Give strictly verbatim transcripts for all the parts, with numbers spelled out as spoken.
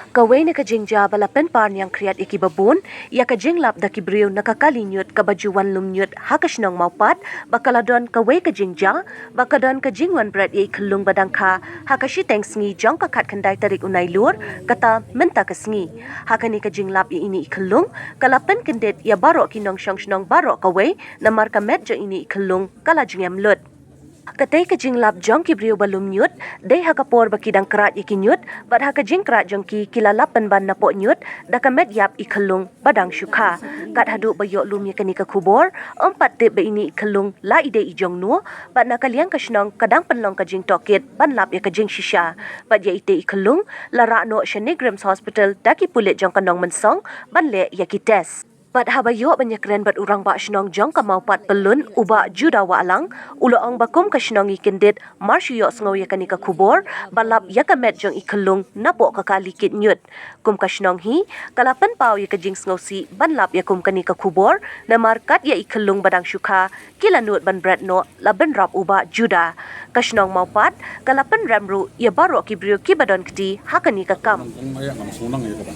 Kawei na ka jingjia ba la pynpar niangkhriat ïa ki babun ïa ka jinglap da ki briew na ka kali ñiut kaba ju wan lum ñiut ha ka shnong Mawpat, ba ka la don kawei ka jingjia ba ka don ka jingwan bret ïa i khyllung ba dang kha ha ka shiteng sngi jong ka khatkhyndai tarik u Nailur, kata mynta ka sngi. Ha kane ka jinglap ïa ine i khyllung ka la pynkyndit ïa baroh ki nongshong shnong baroh kawei, namar ka met jong ine i khyllung ka la jngem lut. Katei ka jinglap jong ki briew ba lum ñiut dei ha ka por ba ki dang krat ïa ki ñiut, bad ha ka jingkrat jong ki ki la lap pynban napoh ñiut da ka met ïap i khyllung ba dang shu kha. Kat haduh ba ïoh lum ïa kane ka khubor, ym pat tip ba ine i khyllung la i dei i jong no, bad na ka liang ka shnong ka dang pynlong ka jingtohkit ban lap ïa ka jingshisha. Bad ïa ite i khyllung la rah noh sha NEIGRIHMS Hospital da ki pulit jong ka Nongmynsong ban leh ïa ki test. Bad haba ïoh ban ïakren bad u rangbah shnong jong ka Mawpat Pyllun, u Bah Judah Wahlang, u la ong ba kum ka shnong ngi kyndit mar shu ïohsngew ïa kane ka khubor ba lap ïa ka met jong i khyllung napoh ka kali kit ñiut. Kum ka shnong hi ka la pynpaw ïa ka jingsngewsih ban lap ïa kum kane ka khubor, namar kat ïa i khyllung ba dang shu kha ki la nud ban bret noh, la bynrap u Bah Judah. Ka shnong Mawpat ka la pynrem ruh ïa baroh ki briew kiba don kti ha kane ka kam. Nang kong aya ngam sunang ïa kaba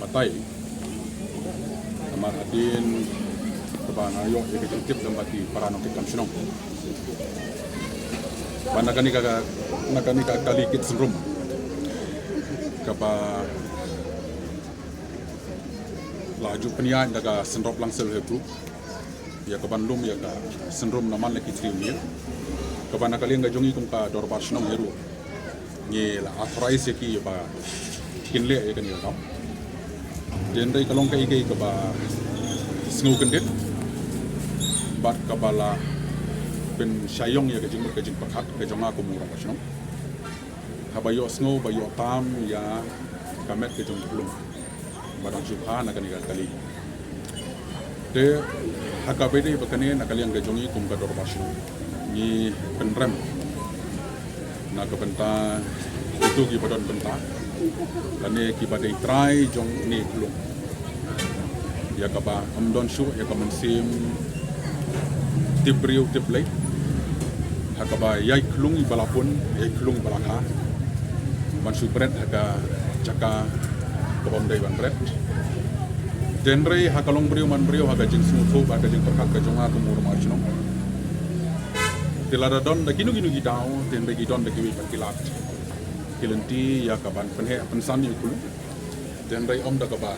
batai. Namar hadien kaba nga ïoh ïa ka jingtip lem bad ki para nongkitkam shnong ba na kane ka, na kane ka kali kit syndrome kaba la ju pynïaid da ka Syndrop Lang Self Help Group ïa ka ban lum ïa ka syndrome na man la ki three year. Kaba na ka liang ka jong ngi kum ka dorbar shnong hi ruh ngi la authorize ïa ki ba kin leh ïa kane ka kam. Te hynrei ka long kaei kaei kaba sngewkyndit bad kaba la pynshah ïong ïa ka jingmut ka jingpyrkhat ka jong nga kum u rangbah shnong. Haba ïohsngew ba ïoh tam ïa ka met ka jong i khyllung ba dang shu kha na kane ka kali. Te ha kaba ïadei bad kane na ka liang ka jong ngi kum ka dorbar shnong ngi pynrem na ka bynta kito kiba don bynta lane kiba dei trai jong ine i khyllung. Ïa kaba ym don shuh ïa ka mynsiem tip briew tip Blei. Ha kaba ïa i khyllung iba la pun, ïa i khyllung iba la kha ban shu bret ha ka jaka kaba ym dei ban bret. Te hynrei ha ka long briew man briew, ha ka jingsngewthuh bad ka jingpyrkhat ka jong nga kum u rangbah shnong, te lada don da kino kino ki daw, te hynrei ki don da kiwei pat ki lad ki lynti ïa ka ban pynheh pynsan ïa u khyllung. Te hynrei ym da kaba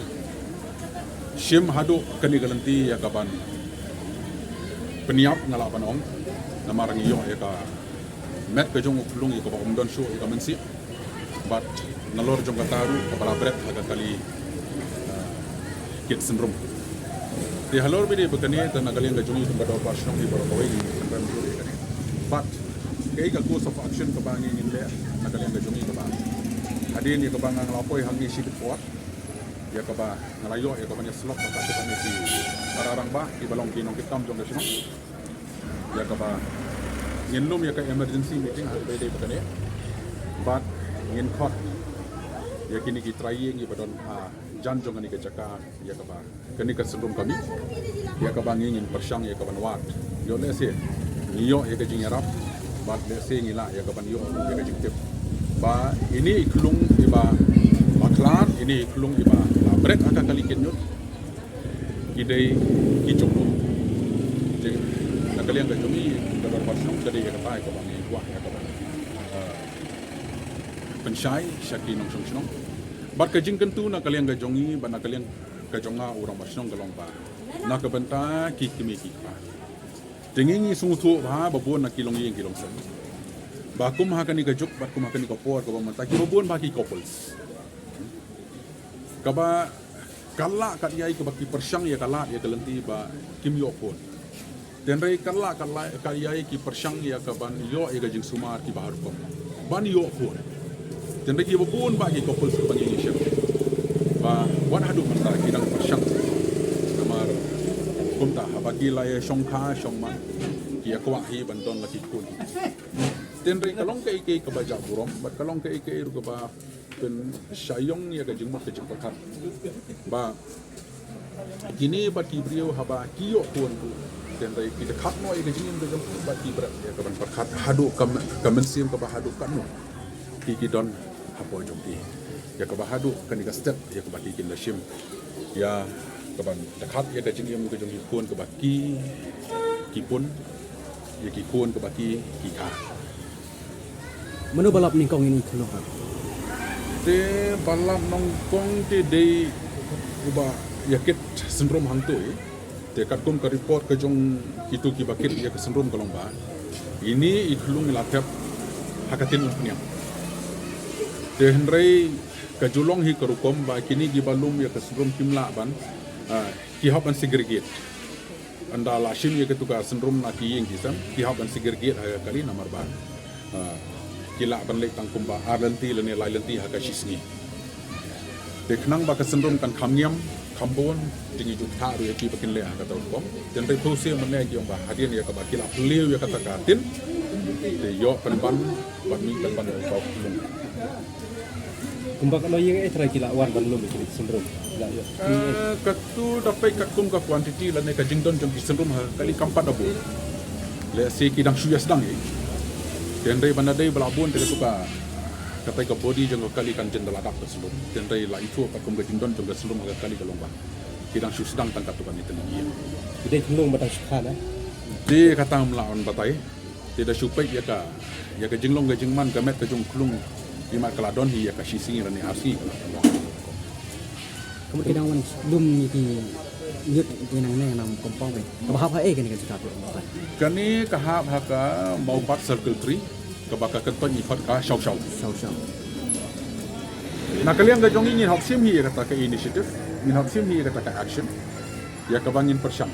shim haduh kane ka lynti ïa ka ban pynïap, nga lah ban ong, namar ngi ïoh ïa ka met ka jong u khyllung ïa kaba ym don shuh ïa ka mynsiem. Bad nalor jong kata ruh kaba la bret ha ka kali, ah, kit syndrome. Te halor ba ïadei bad kane, te na ka liang ka jong ngi kum ka dorbar shnong hi baroh kawei ngi pynrem jur ïa kane. Bad kaei ka course of action kaba ngi ngin leh na ka liang ka jong ngi kaba hadien ïa kaba nga la poi hangne shibit por, ïa kaba nga la ïoh ïa ka ban ïasyllok bad ka shu ban ïa ki para rangbah kiba long ki nongkitkam jong ka shnong, ïa kaba ngin lum ïa ka emergency meeting ha kaba ïadei bad kane. Bad ngin khot ïa kine ki trai ïing kiba don hajan jong kane ka jaka ïa kaba kane ka syndrome ka mih, ïa kaba ngi ngin pyrshang ïa ka ban wad. Ïoh lehse ngi ïoh ïa ka jingïarap bad lehse ngi lah ïa ka ban ïoh ïa ka jingtip ba ine i khyllung iba la khlad, ine i khyllung iba la bret ha ka kali kit ñiut, ki dei ki jong no. Te na ka liang ka jong ngi ka dorbar shnong ka dei ïa kata ïa kaba ngi kwah ïa kaba, eh, pynshai sha ki nongshong shnong. Bad ka jingkyntu na ka liang ka jong ngi bad na ka liang ka jong nga u rangbah shnong ka long ba na ka bynta ki kmie ki kpa. Te ngi ngi sngewthuh bha ba bun na ki longïing ki longsem ba kum ha kane ka juk bad kum ha kane ka por kaba mynta kiba bun bha ki couples. Kaba ka lah ka ïai kaba ki pyrshang ïa ka lad ïa ka lynti ba kim ïoh khun. Te hynrei ka lah ka lah ka ïai ki pyrshang ïa ka ban ïoh ïa ka jingsumar kiba har rukom ban ïoh khun. Te hynrei kiba bun ba ki couples kiba ngi ngi shem ba wat haduh mynta ki dang pyrshang. Namar kumta haba ki la ïa shongkha shongman ki ïa kwah hi ban don la ki khun. Te hynrei ka long kaei kaei kaba jah burom bad ka long kaei kaei ruh kaba pynshah ïong ïa ka jingmut ka jingpyrkhat ba kine bad ki briew haba ki ïoh khun ruh Te hynrei ki da khat noh ïa ka jingim ka jong ki bad ki bret ïa ka ban pyrkhat haduh ka, ka mynsiem kaba haduh katno ki ki don hapoh jong ki. Ïa kaba haduh kane ka step ïa kaba ki kin da shim ïa ka ban da khat ïa ka jingim ka jong ki khun kaba ki ki pun ïa ki khun kaba ki ki kha. Mano ba lap nyngkong ïa ini i khyllung? Te ba lap nyngkong te dei uba ïa kit syndrome hangto. Te katkum ka report ka jong kito kiba kit ïa ka syndrome ka long ba ini i khyllung i la thep ha ka tin umphniang. Te hynrei ka ju long hi ka rukom ba kine kiba lum ïa ka syndrome kim lah ban, ah, ki hap ban segregate. Ynda la shim ïa katu ka syndrome na ki ïing ki sem, ki hap ban segregate ha ka kali namar ba, ah, ki lah ban leh tang kumba ar lynti lane lai lynti ha ka shi sngi. Te khnang ba ka syndrome kan kham ngiam, kham bun, te ngi ju ktah ruh ïa ki ba kin leh ha kata ka rukom. Te hynrei phew sien mynne ki ong ba hadien ïa kaba ki la phylliew ïa kata ka tin, te ïoh pynban, ban mih pynban ïa ka khyllung. Kumba katno ïing eh trai ki la wan ban lum ïa kine ki syndrome? La ïoh. Eh, katu da peit katkum ka quantity lane ka jingdon jong ki syndrome ha ka kali kam pat da bun. Lehse ki dang shu ïa sdang ïa. Te hynrei ban da dei ba la bun te katu ka, katai ka body jong ka kali kan jin da la dap ka syndrome. Te hynrei la ithuh katkum ka jingdon jong ka syndrome ha ka kali ka long ba ki dang shu sdang tang katu kane tylli ki ïing. Ki dei khyllung ba dang shu kha na? Te kata ngam lah ban batai. Te da shu peit ïa ka, ïa ka jinglong ka jingman ka met ka jong u khyllung, imat ka la don hi ïa ka shi sngi lane ar sngi ka la don. Ka mut ki dang wan lum ïa ki ñiut ki nangne na compound eh. Kaba hap ha eh kane ka jaka tu. Kane ka hap ha ka Mawpat Circle Three, kaba ka kyntoit ngi khot ka Shaw Shaw. Shaw Shaw. Na ka liang ka jong ngi ngin hap shim hi ïa kata ka initiative, ngin hap shim hi ïa kata ka action, ïa kaba ngin pyrshang.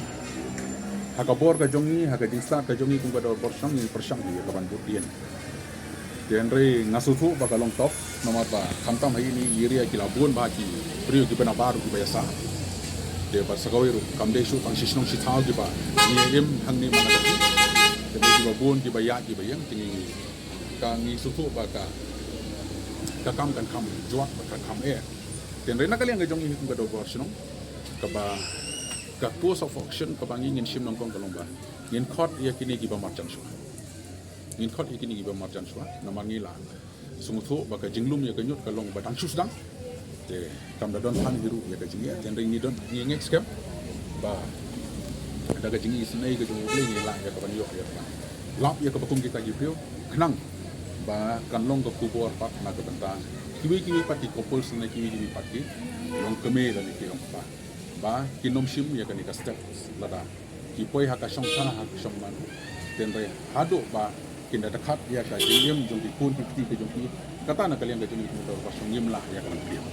Ha ka bor ka jong ngi, ha ka jingstad ka jong ngi kum ka dorbar shnong, ngi pyrshang hi ïa ka ban bud dien. Te hynrei nga sngewthuh ba ka long tough, namar ba khamtam ha ine i area ki la bun bha ki briew kiba nabar kiba ïa sah. Te bad sa kawei ruh kam dei shuh tang shi shnong shi thaw kiba ngi im hangne man la ka. Te dei kiba bun kiba ïaid kiba ïeng, te ngi, ka ngi sngewthuh ba ka, ka kam kan kham jwat bad ka kham eh. Te hynrei na ka liang ka jong ngi kum ka dorbar shnong, kaba ka course of action kaba ngi ngin shim nyngkong ka long ba ngin khot ïa kine kiba marjan shuwa. Ngin khot ïa kine kiba marjan shuwa namar ngi la sngewthuh ba ka jinglum ïa ka ñiut ka long ba dang shu sdang. Te kam da don than hi ruh ïa ka jingeh, te hynrei ngi don, ngi ngeit skhem ba da ka jingisynei ka jong U Blei ngi lah ïa ka ban ïoh ïa ka ban lap ïa kaba kum kita ki briew khnang ba kan long ka khubor pat na ka bynta kiwei kiwei pat ki couples ne kiwei kiwei pat ki longkmie lane ki longkpa ba kin ym shim ïa kane ka step lada ki poi ha ka shongshar ha ka shongman. Te hynrei haduh ba kin da dkhat ïa ka jingim jong ki khun ki kti ka jong ki, kata na ka liang ka jong ngi kum ka dorbar shnong ngim lah ïa ka ban pdiang.